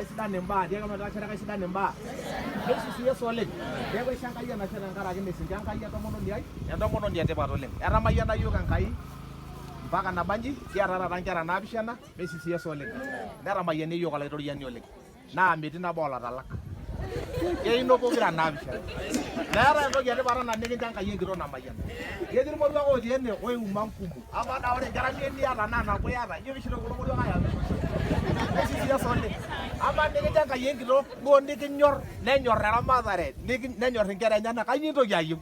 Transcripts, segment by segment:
Kaisidan imbaa, tiaki oltung'ani litashare kaisidan imbaa. Meisisi Yesu oleng. Neeku aisho Enkai enashe tenkaraki mesinki Enkai entomononi ai, entomononi etipat oleng. Etamayiana iyiook Enkai mpaka nabanji, kiata taata nkera naapishana, meisisi Yesu oleng. Netamayiana iyiook Olaitoriani oleng. Naa metii nabo olatalak. Keino pokira naapishana. Meetae entoki etipat anaa nikincho Enkai enkitok namayian. Ketii irmoruak otii ene oiuma nkumu. Amaa daa ore inkera imiet niata naa nabo iyata, ijo pishito kulo moruak ayamisho. Meisisi Yesu oleng. Amaa nikincho Enkai enkitok duo nikinyor, nenyor eramatare, nenyor inkera enyenak, kainyoo intoki ayieu?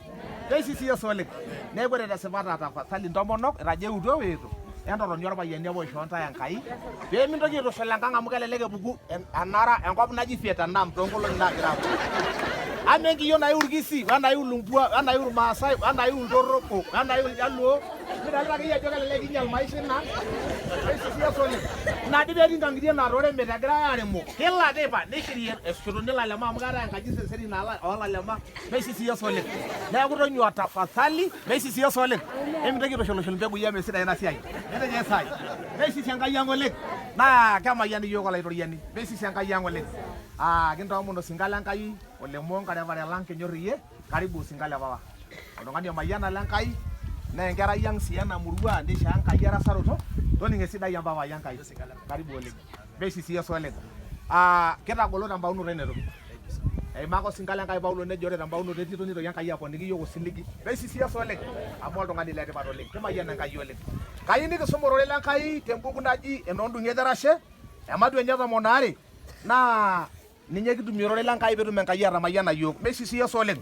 Meisisi Yesu oleng. Neeku ore tesipata tafadhali intomonok, itajeutua o eitu, entotoni orpayiani apa oishoo ntae Enkai pee mintoki aitushul enkang amu kelelek epuku enara enkop naji Vietnam toonkolong'i naagira aponu. Amaa enkiyioo naiu Irkisii wenaiu Lumbwa wenaiu Irmaasai wenaiu Iltorobo wenaiu Iljaluo midolita akeyie ajo kelelek inyial maisha ina ang'? Meisisi Yesu oleng. Ina dii peetii inkang'itie naa toremet egirae aaremo kila teipa nishiri eshotuni ilalema amu keetae enkaji seseri naa oolalema. Meisisi Yesu oleng. Neeku tonyua tafadhali, meisisi Yesu oleng. Emintoki aitushulushul mbegui amu mesidai ina siai. Etejo Esai, meisisi Enkai ang oleng. Naa kemayian iyiook Olaitoriani. Meisisi Enkai ang oleng. Ah, kintoomon osinka le Nkai ole Monkarepare lang kinyor iyie. Karibu osinka le papa. Oltung'ani omayiana le Nkai naa enkerai ang sii ena murua neishoo Enkai erasaroto. Toning'o esidai empapai Enkai. Karibu oleng. Meisisi Yesu oleng. Ah, kitagolo tembaunoto ina toki. Eimaka osinka le Nkai Paulo nejo ore tembaunoto e Tito neitoki Enkai aponiki iyiook osiligi. Meisisi Yesu oleng amu oltung'ani le tipat oleng. Kimayian Enkai oleng. Kayieu nikisum ororei le Nkai te mbuku naji Enoondung'et Erashe, ematua enye e 12 naa ninye kitumie ororei le Nkai peetum Enkai atamayiana iyiook. Meisisi Yesu oleng.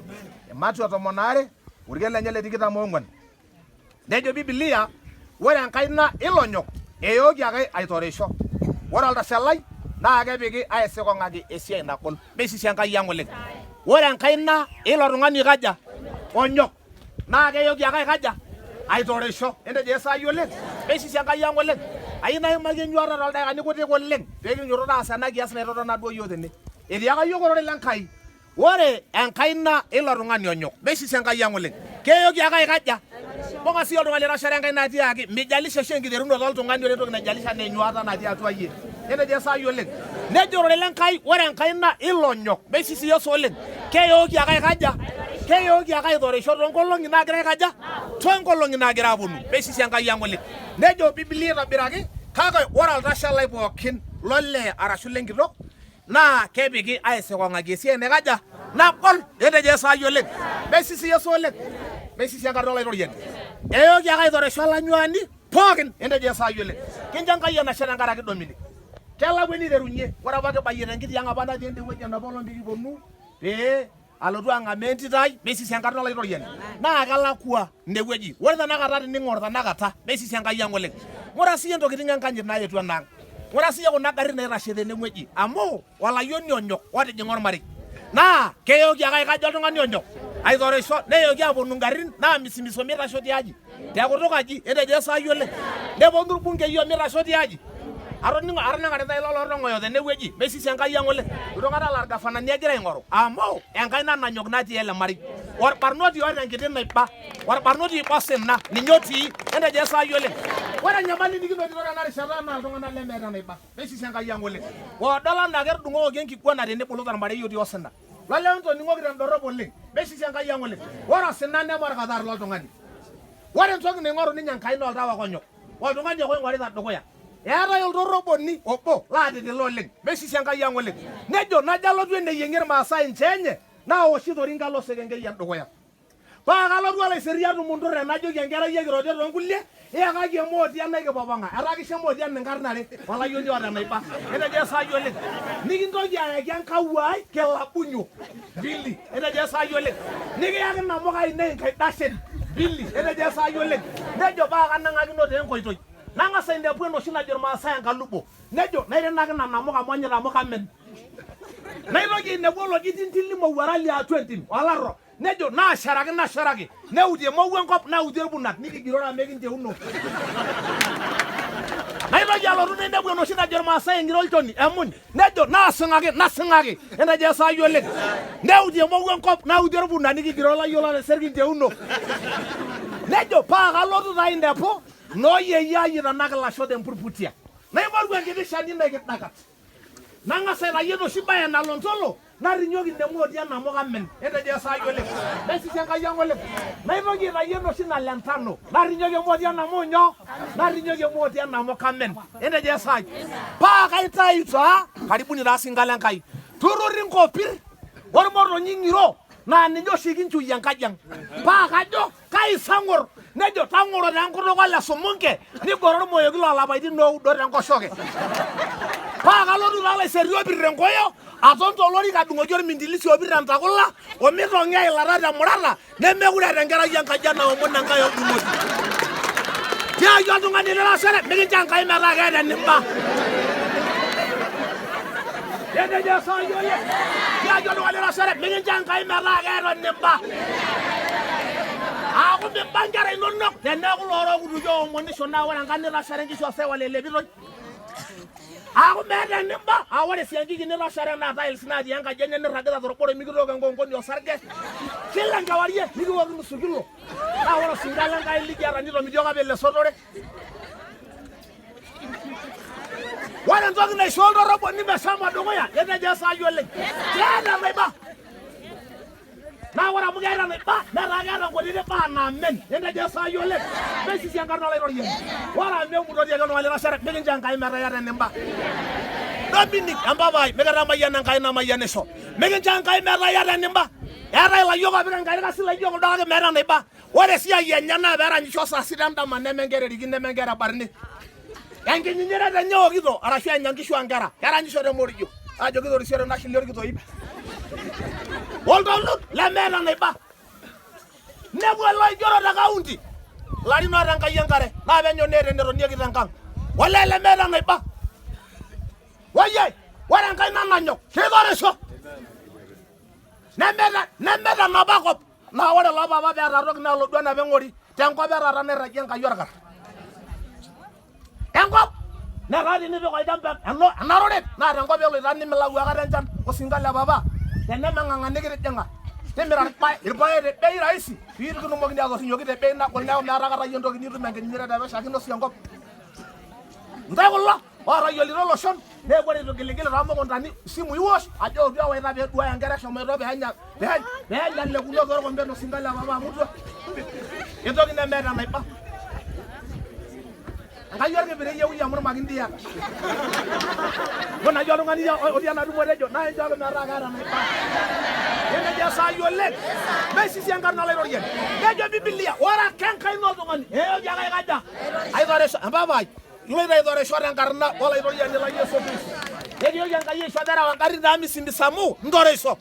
Ematua e 12, orkel lenye le 24. Nejo Biblia, ore enkaina ilonyok eyooki ake aitoreisho, ore oltashalai naa kepiki aisikong'aki esiai nagol. Meisisi Enkai ang oleng. Ore enkaina ilo tung'ani oikaja? Onyok naa keyoki ake aikaja? Aitoreisho. Entejo esaai oleng. Meisisi Enkai ang oleng. Ayieu naimaki enyuata toldaikani kutik oleng pee kinyototo aas ena kias naitotona duo iyiook tene. Etiaka iyiook ororei le Nkai Ore enkaina ilo tung'ani onyok, meisisi Enkai ang oleng. Keyoki ake aikaja? Mbung'a siyie oltung'ani litashare Enkai natiaaki, meijalisha oshi enkiterunoto oltung'ani, ore entoki naijalisha naa enyuata natii atua iyie. Netejo Esai oleng. Nejo ororei le Nkai, ore enkaina ilo onyok, meisisi Yesu oleng. Keyooki ake aikaja? Keyooki ake aitorisho toonkolong'i naagira aikaja? Toonkolong'i naagira aaponu. Meisisi Enkai ang oleng. Nejo Biblia aitobiraki, kake ore oltashe lai pookin lolee arashu lenkitok, naa kepiki aisikong'aki esiai naikaja nagol. Etejo Esai oleng. Meisisi Yesu oleng. Meisisi enkarna Olaitoriani. Eyooki ake aitorisho olanyuani pookin. Entejo Esai oleng. Kincho Enkai enashe tenkaraki Dominic. Kelakua eniterunye. Ore apa kibayie tenkiti ang apa natii ende wueji enapa olong pikiponu pee alotu ang'amaa entito ai, meisisi enkarna Olaitoriani. Naa kelakua ine wueji. Ore tenakata tening'or tenakata, meisisi Enkai ang oleng. Ng'ura siyie intokitin enkanyit naaetuo enaang. Ng'ura siyie kuna garrin naitashe tene wueji amu olayioni onyok otijing'a olmarei. Naa keyooki ake aikaja oltung'ani onyok aitorisho neyooki aaponu ingarrin naamisimiso meitasho tiaji. Te kutuk aji etejo Esai oleng. Neponu irbungei omitasho tiaji. Atoning'o atanang'arita ilo lortong'oyo tenewueji meisisi Enkai ang oleng. Iltung'anak laa irgafanani egira aing'oru amu enkaina nanyok natii ele marei. Orbarnoti oota enkiti naiba, orbarnoti oiba osina ninye otii. Entejo Esai oleng. Ore enyamali nikinotito tena rishata naa iltung'anak lemeeta enaiba. Meisisi Enkai ang oleng. Oodol anaa ketudung'okoki enkiguana tenebulu tormarei otii osina. Loleo ntoning'oki tendorrop oleng. Meisisi Enkai ang oleng. Ore osina neme orkatar loltung'ani. Ore entoki naing'oru ninye Enkai naa oltau ake onyok. Oltung'ani ake oing'orita dukuya. Eetae oltorroboni obo laatitila oleng. Meisisi Enkai ang oleng. Nejo najo alotu eneyieng'ie Irmaasai nchoo enye naoshi torinka losekenkei endukuya. Paa kalotu olaiseria atum nturre najoki enkerai ekirote too nkulie, iyakaki emoti ena ekipopong'a. Etaa kisho emoti ena inkarn are, olayioni oota enaiba. Etejo Esai oleng. Nikintoki ayaki enkawuo ai kilabunyo mbili. Etejo Esai oleng. Nikiyaki inamuka ainei inkaidashen mbili. Etejo Esai oleng. Nejo paa kanang'akino taa enkoitoi. Nang'as ainepu enoshi najo Irmaasai enkalubo. Nejo nairinaki nena amuka amu anyita amu kamen. Naitoki ainepu oloji tintili mowuarak liatua entim, olarro. Nejo naasharaki nasharaki neutie emowuo enkop nautie irbunat nikigiroro amu ekincheuno. Naitoki alotu nainepu enoshi najo Irmaasai eng'iro olchoni emuny nejo naasing'aki nasing'aki enejo Esai oleng. Neutie emowuo enkop nautie orbuna nikigiroro layiolo aleser kincheuno. Nejo paa kalotu taa ainepu noo yeyio ai eitanaki ilasho tempurputia. Naing'oru enkiti shani naikidakat. Nang'as aitayu enoshi baye nalontolo narinyoki ina emoti enamuka men. Etejo esaai oleng. Mesisi Enkai ang oleng. Naitoki aitayu enoshi nalo entano narinyoki emoti enamu nyoo? Narinyoki emoti enamuka men. Etejo esaai. Paa kaitayu taa karibuni taa sinka le Nkai. Turruri nkopir ormotonyi ng'iro naa ninye oshi kinchuyie enkaji ang. Paa kajo Kaisang'or, nejo tang'oro tenkutuk ole Sumunke, nigoro ormoyoki loo lapaitin oudo tenkoshoke. Paa kalotu taa Laiseri opir tenkoyo, aton tolorika adung'oki ormintilisi opir tentakula, omitong'ia eilata temurata, nemekure eeta enkerai enkaji enaomon Enkai oldung'oti. Tiaki oltung'ani lirashere, mikincho Enkai metaa keeta enimba. Etejo esaai oleng. Tiaki oltung'ani lirashere, mikincho Enkai metaa keeta enimba. Aaku mimba nkera inonok teneeku loorok kutukie oomonisho naa ore enkang nitashare nkishu osaiwal elepitoi. Aaku meeta enimba, aa ore esiankiki nitashare naa tiles natii enkaji enye nirragita torboroi mikitooko enkonkoni osarge. Kila enkewarie nikiwoki nusu kilo. Naa ore osinka le Nkai likiata nitomitioka apa ele sotore. Ore entoki naisho oltoroboni meshomo dukuya, etejo esaai oleng. Keeta enaiba. Naa ore amu keeta enaiba, netaa keeta nkutitik baa naamen. Etejo esaai oleng. Meisisi enkarna Olaitoriani. Ore amu emutoti ake oltung'ani litashare, mikincho Enkai metaa iyata enimba. Dominic empapai, mikitamayiana Enkai namayianisho. Mikincho Enkai metaa iyata enimba. Eetae ilayiok oopik Enkai irkasin laijo kuldo kake meeta enaiba. Ore esiai enye naa peeranyisho saa sita endama neme nkera eriki neme nkera ebarni. Enkinyinyira enye eokito arashu enya nkishu aa nkera. Keranyisho te morijio ajo kitorisiore nashili orkitoip. Oltolut lemeeta enaiba. Nepuo iloigero te kaunti larin oota Enkai enkare naa penyo neeta enetonieki tenkang. Olee lemeeta enaiba. Oye, ore enkaina nanyok keitorisho. Nemeeta nemeeta enapa kop. Naa ore loo papa peeta toki naa lodua napa eng'ori tenkop e taata nairragie Enkai orkar. Enkop netaa tinipik olchamba eno ena roret naa tenkop eloita nimilau aikata enchan osinka le papa tenemeng'ang'a nikitijing'a. Timira irpaek te bei rahisi pee kitumokini aatorrinyoki te bei nagol neeku meeta aikata iyie entoki nitum enkinyinyiret e pesho ake inosie enkop. Ntae kulo ootayiolito iloshon neeku ore itu giligili too mukuntani isimui iwosh ajo otu ewaita pee eduaya nkera eshomoito peenya peenya lekuno torkombe osinka le papa amu tua entoki nemeeta enaiba. Enkai orkipire eyieu amu irmakindi iyata. Ore naji oltung'ani otii ena tumo tejo naa inchooki metaa keeta enaiba. Netejo esaai oleng. Meisisi enkarna Olaitoriani. Nejo Bibilia ore ake enkaina oltung'ani eeoki ake aikaja aitorisho empapai iloito aitorisho tenkarna Olaitoriani lai Yesu Kristo. Ekioki Enkai aisho terewa ngarrin naamisimis amu intorisho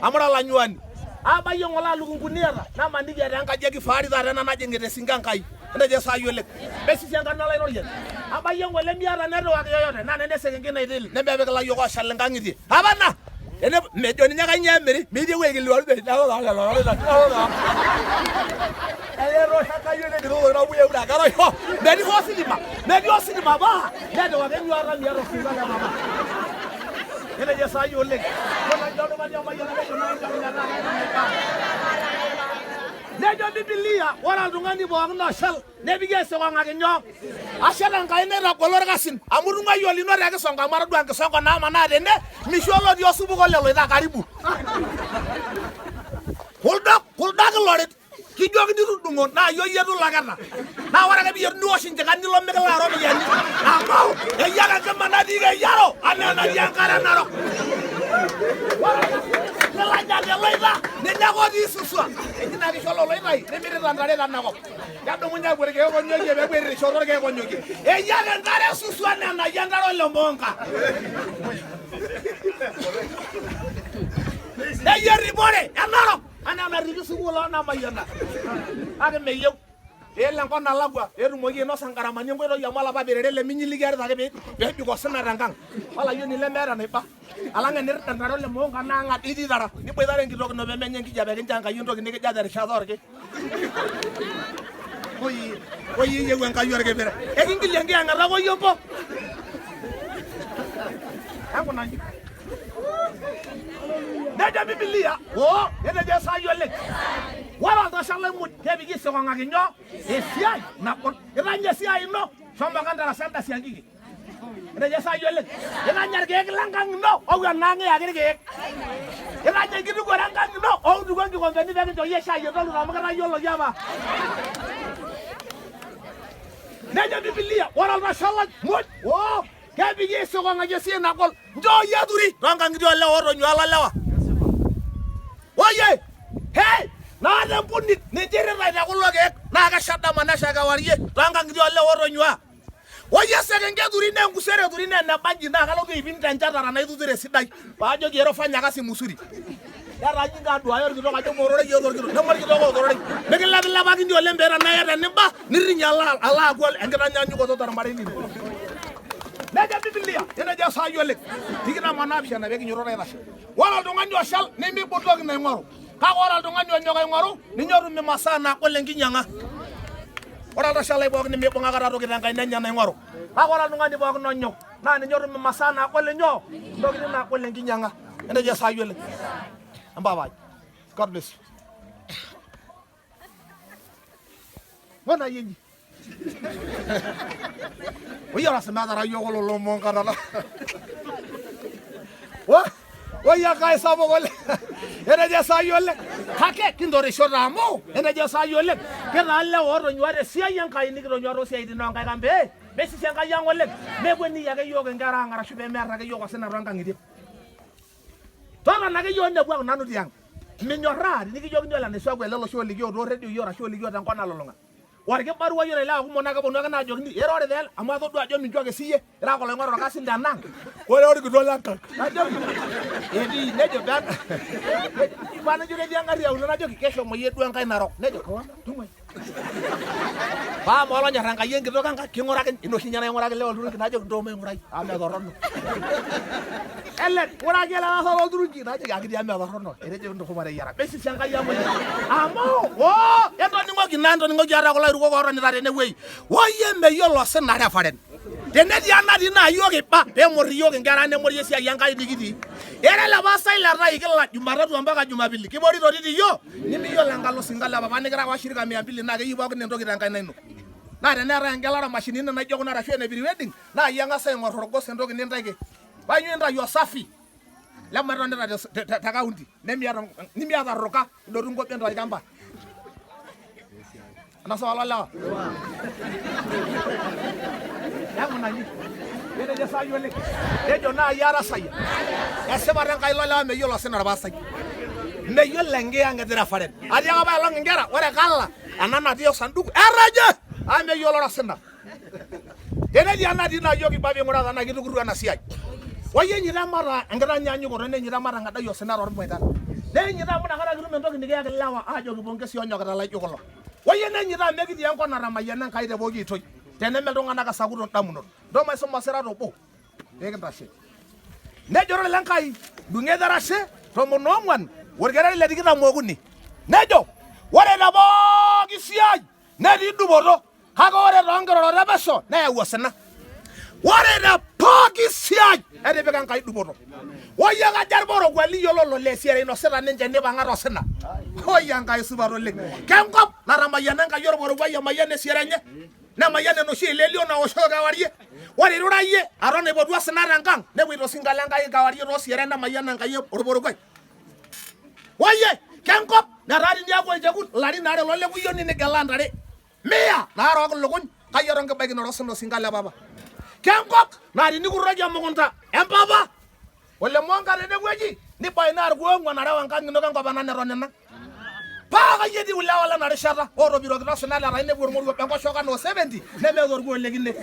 amu ira olanyuani. Abayie ng'ole aa lukunkuni iyata namaniki etaa enkaji e kifahari taata ena najing'ita esinka Enkai. Etejo esaai oleng. Mesisi enkarna Olaitoriani. Abayie ng'ole miata network yoyote naa nena esekenkei naitili nemepik ilayiok ooshal inkang'itie. Hapana! Ene mejo ninye kainyoo emiri, mitii ewueji kiliwanu bei neeku taa lelo ororita. Neeku taa. Etoosho Enkai oleng itoki ina keroisho. Metii hoo ositima, metii ositima paa netipikaki enyuata miata osinka le papa. Netejo esaai oleng. Ore naaji oltung'ani omayiana nejo naa inchooki metaa keeta enaiba. Nejo Bibilia ore oltung'ani pookin oshal nepiki esikong'aki nyoo? Ashe Enkai naitagolo irkasin amu itung'uayie olino te kisongo amu atodua enkisongo naamanaa tene misho olotii osupuko leloita karibu. Kuldo kuldo kilorit kijokini tudung'o naa iyio iyie tulaketa. Naa ore ake piiyetu niwosh inchikan nilo mikilaa iropiyiani amu eyia ake enkima natii keyiaro anaa enatii enkare narok. Ore lilanya teloita ninye ake otii susua. Eji naa kisho loloitai nimirita ntare tenakop. Kedumunye apuo irkeek onyokie peepuo airirisho torkeek onyokie. Eyia ake ntare susua anaa enayia ntare ole Moonka. Eyia erripore enarok anaa enarripi sukuul oo Namayiana. Kake meyieu peelo enkop nalakua peetumoki ainosa ngaramani enkoitoi amu olapa perere leminyilikiarita ake peebik osina tenkang olayioni lemeeta enaiba alang enirrida ntare ole Moonka naa ng'adi itii tara niboitare enkitok ino pemenya enkijape kincho Enkai entoki nikijo terishata orki. Oi, oi eyieu Enkai orkipire. Ekingilie enkiyang'ata koyompo. Enkuna inji. Nejo Bibilia, oo, netejo esaai oleng. Ore oltasha lai muj kepiki isikong'aki nyoo? Esiai nagol. Itanya esiai ino, shomo kandarasa enda siankiki. Etejo saai oleng. Itanya irkeek lenkang ino owuan ang iyaki irkeek. Itanya enkitukuore enkang ino outukuo nkikombeni pee kincho iyie shai etoluto amu kitayioloki apa. Nejo Bibilia, ore oltashalai muj oo kepiki isikong'aki esiai nagol. Nchoo iyie eturi toonkang'itie oolewa ootonyuaa lolewa. Oye! Hei! Naata empunit ninche irritae te kulo keek naa kesha dama nesha kewarie toonkang'itie oolewa ootonyuaa. Oye esekenke eturi naa enkusero eturi naa enebanji naa kalotu aipim tenchatara naituturo esidai paajoki ero fanya kasi musuri. Netaa injo aduaya orkitok ajo moororei iyiook torkitok neme orkitok ootororei. Mikilepilepakini oleng pee tenaa iyata enimba nirriny alo alo aaku enkitanyanyukoto tormarei lino. Nejo Biblia, nejo esaai oleng 27 pee kinyototo aitashe. Ore oltung'ani oshal nemeibung toki naing'oru, kake ore oltung'ani onyok aing'oru ninye otum imasaa naagol enkinyang'a. Ore oltashalai pookin nemeibung aikata toki tenkaina enye naing'oru, kake ore oltung'ani pookin onyok naa ninye otum imasaa naagol enyoo intokitin naagol enkinyang'a. Enejo esaai oleng. Empapai. God bless you. Ng'ona yie Oyiolo simatara yiok kulo lomon katata. Oi Enkai sapuk oleng. Etejo esaai oleng. Kake kintorisho taa amu etejo esaai oleng. Kitaa lewa ootonyua tesiai Enkai nikitonyua toosiaitin oonkaik ang pee mesisi Enkai ang oleng. Mekweniyie ake yiok inkera ang arashu pee mear ake yiok osina toonkang'itie. Totona ake yiok inepu ake nanu tiang. Minyorraa tinikijokini ole naisuaku ele losho olikio toorredioi arashu olikio tenkop nalulung'a. Orkibaruai ore ilewa kumok naa keponu ake naajokini ero ore taa ele amu atodua ajo mincho ake siyie ira ake oloing'oru irkasin tenang ore orkitok lenkang najoki etii nejo pee paa najo ketii engarri aulo najoki keshomoyie duo Enkai Narok nejo tung'uai paa amaa olonyor Enkai enkitok enkang king'uraki ina oshi ninye naing'uraki ilewa olturungi najoki ntoo maing'urai amu metorrono Ellen ng'uraki ele tasat olturungi najoki akiti amu metorrono etejo kintukupa teyiara mesisi Enkai amu amu oo entoning'oki naa entoning'oki ata kulo airukok ootonita tenewueji oyie meyiolo osina refaren tenetii enatii naa yiok iba peemor iyiok inkera nemori esiai Enkai nikitii era ele pastai le tai kila Jumatatu mpaka Jumapili kiborito titi yiok nimiyiolo enkalo osinka le papa nikira washirika mia mbili naa keyieu pookin entoki tenkaina ino naa teneetae engelare omashinini naijo kuna arashu ene pre-wedding naa iyie ang'as aing'or orgos entoki nintaiki paa inyoo intayu osafi lematonita te, te, te kaunti nemiata nimiata ruka idotu nkoben tolchamba Anasa wala lewa. Neeku nani. Netejo saai oleng. Nejo naai arasayia. Esipata Enkai lolewa meyiolo osina orpaasai. Meyiolo enkiyang'et irefaren. Atiaka apaelong inkera ore kala ena natii osanduku etejo amu meyiolo osina. Tenetii enatii naa iyiok kiba ping'uraa tenaa kitukutu ena siai. Oyie enyita mata enkitanyanyukoto nenyita matang'adai osina tormaitan. Nenyita amu inakata kitum entoki nikiyaki lewa aajoki pongesi onyokita laijo kulo. Oyie nenyita amu ekitii enkop natamayiana Enkai te pooki oitoi teneme iltung'anak esaku toondamunot. Ntoo maisuma osirat obo pee kintashe. Nejo ororei le Nkai, dung'et erashe 14 orkereri le 23. Nejo, ore te pooki siai netii dupoto kake ore toonkirorot e pesho neyau osina. Ore te pooki siai etipika Enkai dupoto. Oyie kaja irparakuo liyiololo le esiai inosita ninche nipang'a tosina. Oyie Enkai supat oleng. Kenkop natamayiana Enkai orparakuoi emayian esiai enye. Nemayian enoshi elelio naoshoo kewarie. Ore irura iyie aton aipotu osina tenkang nepoito osinka le Nkai kewarie toosiaren nemayian Enkai orparakuoi. Oye, kenkop netaa tiniaku olchekut ilarin aare lolekuyioni nigelaa ntare mia narook ilukuny kai eton kibaikinore osina osinka le papa. Kenkop naa tinikurroki emukunta empapa ole Monga tenewueji nibainaa irkuo ong'uan areu enkang ino kenkop ena neton ina. Paa kai etiu ilewa lena rishata ootopirokito osina letaa inepu ormoruo obo enkoshoke anaa 70 nemeeta orkuo le kine.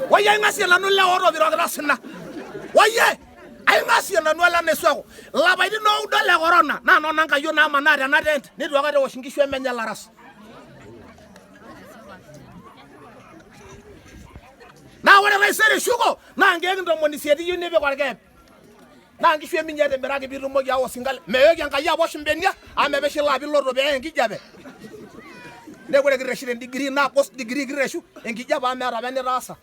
Oye aing'asie nanu ilewa ootopirokito osina. Oye aing'asie nanu ele naisuaku. Ilapaitin oudo le corona naa nona nkayiok naamanaa tena tent neitu aikata ewosh inkishu emenye laras. Naa ore taisere ishuko naa nkeek 80 iyieu nipik orkeep. Naa nkishu eminyi etimiraki piitumoki aawa osinka le meyoki Enkai awosh imbenia amu mepeshi ilo api iloto peeye enkijape. Neeku ore kirreshita endigirii naa post degree kirreshu enkijape amu meeta apa enitaasa.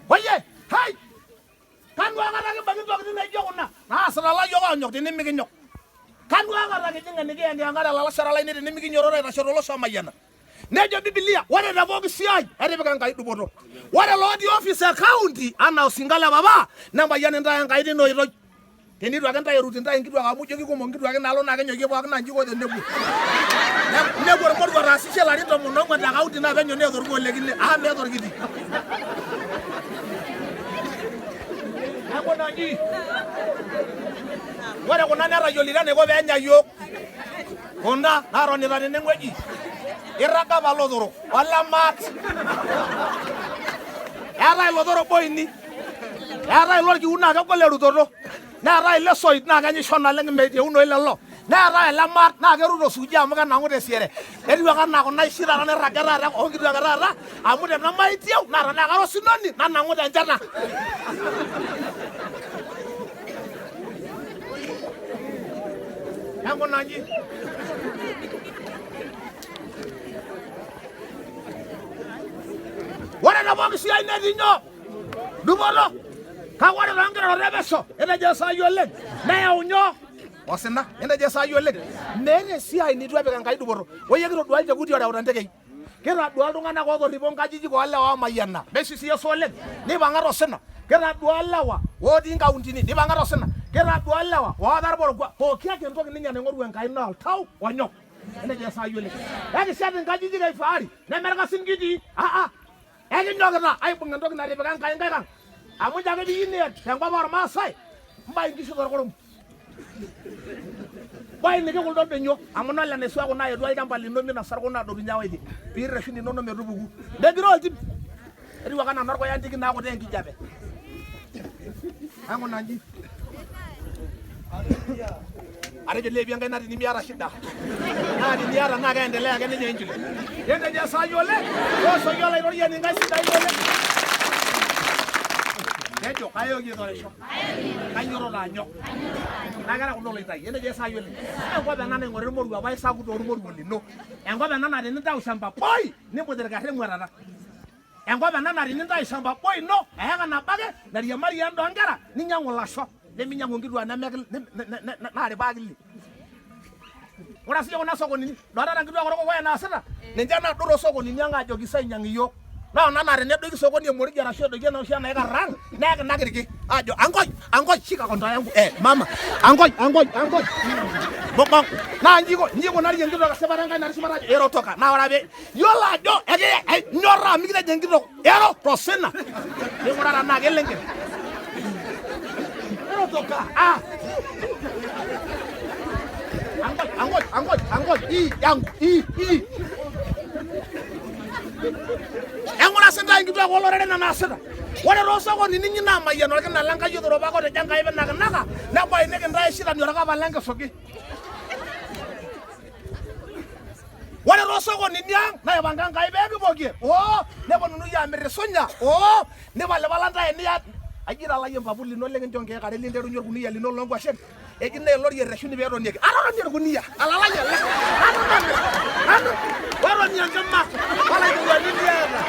Oye, hei! Kanu aikata kibaiki ntokitin naijo kuna naasita layiok oonyok tinimikinyok. Kanu aikata kijing enikiyengiyenga telalashera lainei tenimikinyototo aitasho tolosho omayiana? Nejo Biblia, ore te pooki siai etipika Enkai dupoto. Ore lootii office e county anaa osinka le papa, nemayian intae Enkai tina oitoi. Tenitu ake intae erut intae inkituak amu ijo kikumok inkituak inaalo naa kenyokie pookin naa inji iko tenepuo. Nepuo ormoruo otaasishe ilarin 14 te county naa penyo neeta orkuo le kine amu meeta orkiti. Neeku naa inji. Ore kuna netayiolito enaiko pee enya iyiook. Kuna naatonita tenewueji. Irraga apa lotorok olemaat. Eetae ilotorok boini. Eetae ilorkiu naa kegol erutoto. Neetae ile soit naa kenyisho naleng meyieunoi lelo. Neetae ele maat naa kerut osuuji amu kenang'u tesiere. Etiu ake anaa kuna aishi taata nairraga taata oonkituak e taata amu tenemaitieu naa tenaa kara osinoni nanang'u tenchata. Enkuna nji. Ore te pooki siai netii nyoo? Dupoto. Kake ore too nkirorot e pesho, etejo esai oleng, neyau nyoo? Osina. Entejo esai oleng. Meeta esiai neitu epik Enkai dupoto. Oyie kitodua ilchekuti oreuta ntekei. Kitadua iltung'anak ootorripo nkajijik oolewa oomayiana. Mesisi Yesu oleng. Neipang'a tosina. Kitadua lewa otii nkauntini. Neipang'a tosina. Kitadua lewa oota irporokua. Pooki ake entoki ninye naing'oru Enkai naa oltau onyok. Enejo esai oleng. Ekishet inkajijik e fahari neme irkasin kitii. Aa, ekinyokita aibung entoki natipika Enkai nkaik ang. Amu ncho ake piyieu niyen tenkop ormaasai, mbai inkishu torkurum. Boiniki kuldo donyio amu nole naisua kuna aetu olchamba lino minosa kuna adotunye awaitie piirreshu inono metupuku. Negiroo oltim. Etiu ake anaa enorkoya ntiki naakutaa enkijape. Aikunaa inji. Atejo lepi enkaina tinimiata shida. Naa tiniata naa keendelea ake ninye injili. Entejo esai oleng, tooshoki olaitoriani nkaik sidain oleng. Nejo kayoki aitorisho. Kainyototo anyok. Naa kera kulo loitai. Entejo esai oleng. Enkop ena naing'ori irmoruak paa isaku tormoruo lino. Enkop ena naa tenintau shamba boy nimput irkarra emuatata. Enkop ena naa tenintayu shamba boy ino eeka nabo ake nairiamarie endaa onkera ninyang'u ilasho neminyang'u nkituak naaripa akili. Ore sii kuna sokonini, idoltata nkituak orkokoyo enaasita? Ninche naadou toosokonini ang aajoki isaa ainyang iyiook. Naa kuna naa tenedoiki sokoni emoriji arashu edoiki ena oshi enaikarra ang, neekinak irki aajo ankoi, ankoi shika konto yangu eh mama, ankoi, ankoi, ankoi. Bokong. Naa inji iko, inji ikunari enkitok esipata Enkai natii shumata ajo ero toka. Naa ore ake iyiolo ajo ekinyorraa mikitejo enkitok ero tosina. Ning'uraa tenaa kelengen. Ero toka. Ah. Angoi, angoi, angoi, angoi. I yangu, i, i. Eng'ura sintae nkituak olorere nena naasita. Ore too sokonini inyi naa mayian orkina le Nkai otoropaka otejo Enkai pinakinaka nebainiki intae shitani orkapa le nkisugi. Ore too sokonini ang naipanga Enkai pee kipokie oo neponunui aamir isunya oo nipalipala ntae niya aji italayie empaput lino likincho nkeek are linterunye orkuniyia lino loo nkwashen eji naa elori erreshuni pee etonieki atotonie orkuniyia alalai ele atotonie anu watonie enkima olaiguani liata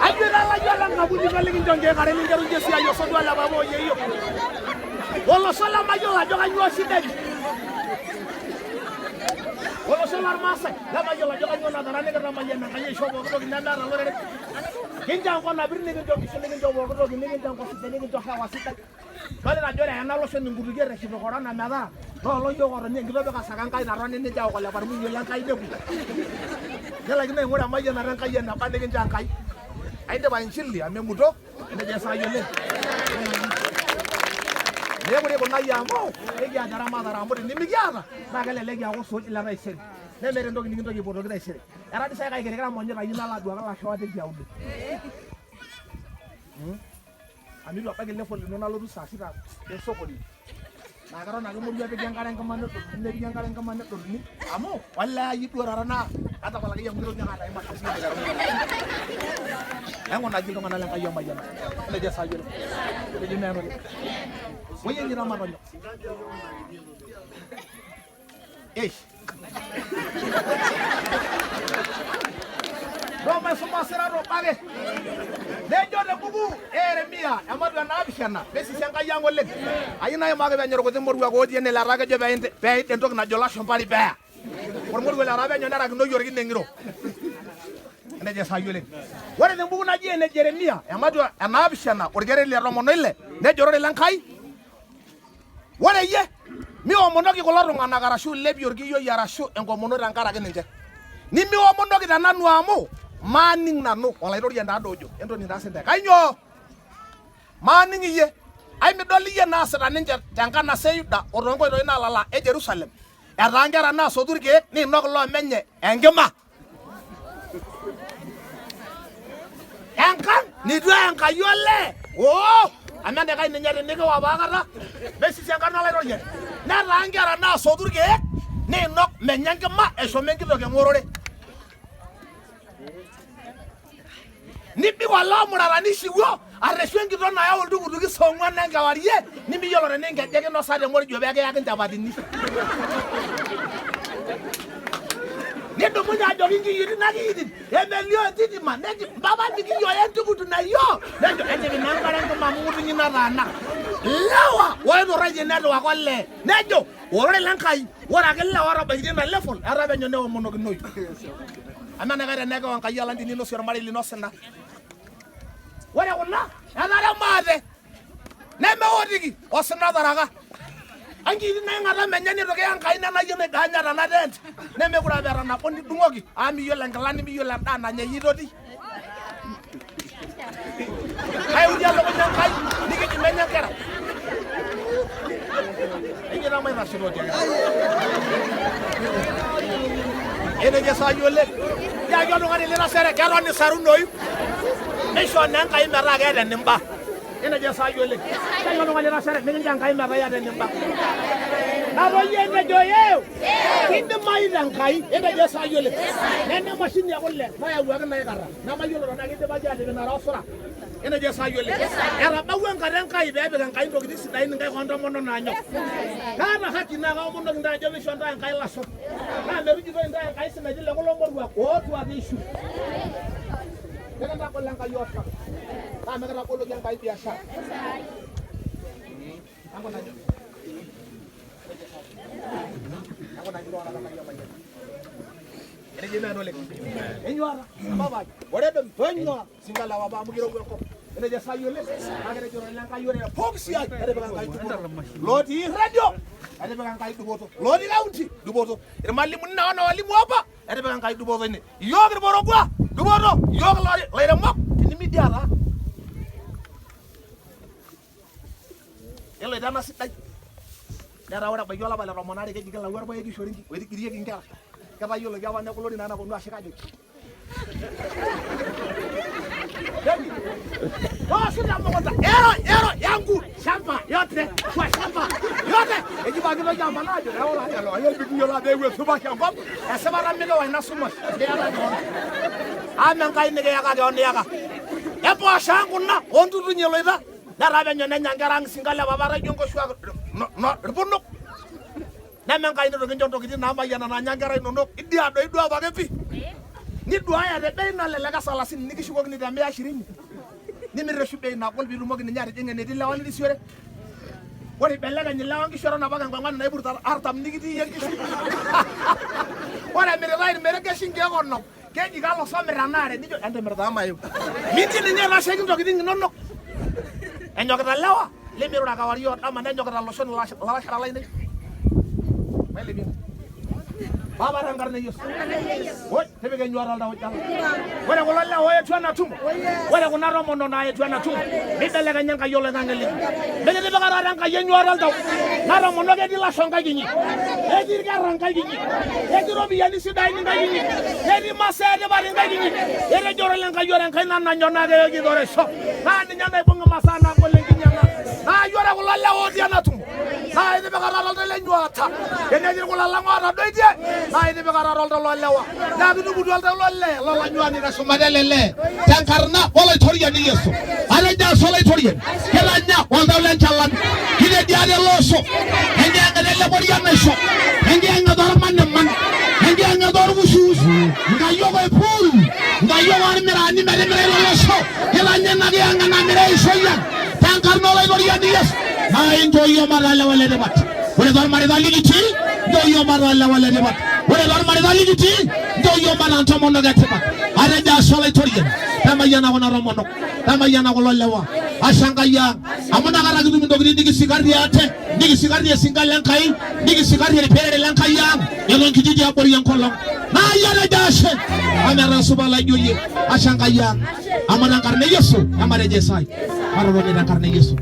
ajo italayie ole nkapuni ino likincho nkeek are linterunye esiai osotua le papa oyieyio olosho lemayiolo ajo kanyoo shida enye olosho lormaasai lemayiolo ajo kanyoo natara nikitamayiana Enkai aisho pooki toki nemeeta olorere kincho enkop napir nikincho nkishu nikincho pooki toki nikincho enkop sidai nikincho hewa sidai dolita ajo ore ena loshon inkutukie erreshito corona metaa loolo yiok otoni enkitok kasaka Enkai natoni ninche aok ole parmunyo le Nkai nepuo nelaikino aing'ura emayianata Enkai eneba nikincho Enkai aidipa inchili amu emuto nejo esai oleng meekure ikunayie amu ekiata eramatare amu tinimikiata naa kelelek eeku suuji le taisere nemeeta entoki nikintoki aipotoki taisere etaa dii sai kaikirikira monyita ayieu nalo aduaki lasho ate tiauluo Amu eitu abaiki level ino nalotu saa sita te sokoni. Naa keton ake emorua epiki enkare enkima nedotuni, nepiki enkare enkima nedotuni amu olee ayieu duo taata naa atapala akeyie amu kitoki ake aata emasho sininye aiteru. Enkunaki iltung'anak le Nkai emayiana. Nejo esai oleng. Nejo meeta oleng. Oyie enjito matonyok. Eish. Ntoo maisuma osira obo ake. Nejo te buku e Yeremia ematua 7 mesisi Enkai ang oleng. Ayieu naimaki penyo irkuti moruak otii ene letaa kejo peid entoki najo ilashumpa repair. Ormoruo letaa penyo nerakinoi orkine ng'iro. Enejo esai oleng. Ore te mbuku naji ene Jeremia ematua 7 orkereri le 16 nejo ororei le Nkai Ore iyie, miomonoki kulo tung'anak arashu ilepie orkiyioi arashu enkomono tenkaraki ninche. Nimiomonoki te nanu amu maaning nanu Olaitoriani taado ojo. Entoning taa sintae. Kainyoo? Maaning iyie. Ai midol iyie naasita ninche tenkanasa e Yuda o toonkoitoi naalala e Jerusalem? Etaa nkera naasotu irkeek niinok iloomenye enkima. Enkang nitu eya Enkai olee oo amu enikash ninye tinikiwa apa akata mesisi enkarna Olaitoriani. Netaa nkera naasotu irkeek niinok menya enkima eshomo enkitok eng'orore. Nibik olee omurata nishiwuo arreshu enkitok nayau iltukutuki saa ong'uan enkewarie nimiyiolo tenaa inkejek inosa te morjo pee kiyaki nchapatini. Nidumunye ajoki nkiyitin nakiyitin emelio entitima neji mpapa mikiyiolo entukutu nayio nejo entipik naa enkare enkima amu ng'utunyi nataana. Lewa oiturraitie netiwaka olee nejo ororei le Nkai ore ake lewa otabaikitia ina level etaa penyo neomonokinoyu. Amaa enaikash tenekiwa Enkai alang tininosie ormarei lino osina. Ore kuna etara maate nemeotiki osina taraka. Ankiiti naing'ata menye neitu kiya Enkai nena yie naiganya tena tent nemekure apa eeta nabo nidung'oki amu miyiolo enkila nimiyiolo endaa nanya iyie itoti. Kaiutie elukunya Enkai nikiji menya nkera. Eji maitashito tiaki. Enejo esai oleng. Tiaki oltung'ani litasere keton isarunoyu. Neisho naa Enkai metaa keeta enimba. Enejo esai oleng. Tiaki oltung'ani litasere mikincho Enkai metaa iyata enimba. Natoyio etejo yeo. Kidimayu te Nkai. Etejo esai oleng. Nena emashini e kule nayawuaki naikata. Nemayiolo tenaa kidipaki atipik nara osura. Enejo esai oleng. Etabawua enkata Enkai pee epik Enkai intokitin sidain inkaik oontomonok naanyok. Kaata haki naa kaomonoki intae ajo misho intae Enkai ilasho. Naa metujutoi intae Enkai sinaitin le kulo moruak ootuata ishu. Mikintagolo Enkai osho. Naa mikitagoloki Enkai biashara. Lotii radio etipika Enkai dupoto, lotii kaunti dupoto, irmalimuni naa wana walimu apa etipika Enkai dupoto ine, iyiook irporokua dupoto, iyiook ilairemok tinimidia taa Eloito ena sidai. Netaa ore ebaiki olapa le tomon aare keji kilau orpaeki oishori oitigirieki inkera. Ketayioloki apa neeku lori naa naponu ashika ajoki. Keji, tooshu te mukunta ero ero yangu shamba yote kwa shamba yote. Eji pooki toki amanaa ajo neeku taa lelo ayiolo pikiyiolo ajo eewuo esumash enkop esipata mikiwa ina sumash nikiyaka kewon. Amaa Enkai nikiyaka kewon iyaka. Empoosho ang kuna ontutunyi eloita. Netaa penyo nenya nkera ang isinka le papa laijo nkoshuak irpunuk. Neme Enkai neitu kincho ntokitin naamayiana naanya nkera inonok. Idia doi duo apake pi. Niduaya te bei nalelek e salasini nikishukokini te mia ishirini. Nimirreshu bei nagol piitumoki ninye atijing'a enetii ilewa nirisiore. Ore ibelekeny ilewa nkishu eton apake enkong'ani naipurta artam nikitii iyie nkishu. Ore emiritae irmeregeshi nkeek onom Keji kalo somir ena are nijo entimir taa maeu. Mintii ninye aitasheki ntokitin inonok. Enyokita lewa lemirura kewarie o dama nenyokita loshon ilalashera lainei. Mailepie. Baba tenkarna e Yesu. Oi, tipika enyuata oltau jala. Ore kulo lewa oetuo ena tumo, ore kuna tomonok naaetuo ena tumo, mibelekenya Enkai oloing'ang'e linyi. Mikitipika taata Enkai enyuata oltau. Natomonok ketii ilasho nkaik inyi. Ketii irkerra nkaik inyi. Ketii iropiyiani sidain nkaik inyi. Ketii masaa etipat nkaik inyi. Etejo Orore Lenkai ore enkaina nanyor naa kekitorisho. Naa ninye naibung imasaa naagol enkinyang'a. Naa ore kulo lewa otii ena tumo naa itipika taata oltau lenyuata. Tenetii kulo lang ootadoitie naa itipika taata oltau loolewa. Naa kituputu oltau lolee lolanyuani teshumata ele lee tenkarna olaitoriani Yesu. Atejo ashe olaitoriani kitanya oltau lenchalan kitedia tele osho enkiyang'et ele morian naisho enkiyang'et ormaniman enkiyang'et orwushiwush nkayiok oipul. Nkayiok ormiraani metimira ilo losho. Kitanya ina kiyang'a namira eishoi ang. Tenkarna Olaitoriani Yesu. Naa inchoo iyiook mataa lewa le tipat. Ore toolmareita likitii, nchoo iyiook mataa lewa le tipat. Ore toolmareita likitii, nchoo iyiook mataa ntomonok e tipat. Atejo ashe Olaitoriani, temayiana kuna tomonok, temayiana kulo lewa. Ashe Enkai ang, amu inakata kitum intokitin nikisikarrie ate, nikisikarrie esinka le Nkai, nikisikarrie irperere le Nkai ang eton kitii tiabori enkolong. Naa iyie atejo ashe, amu etaa supat laijo iyie. Ashe Enkai ang, amu tenkarna e Yesu, ematejo Esai. Matotoni tenkarna e Yesu.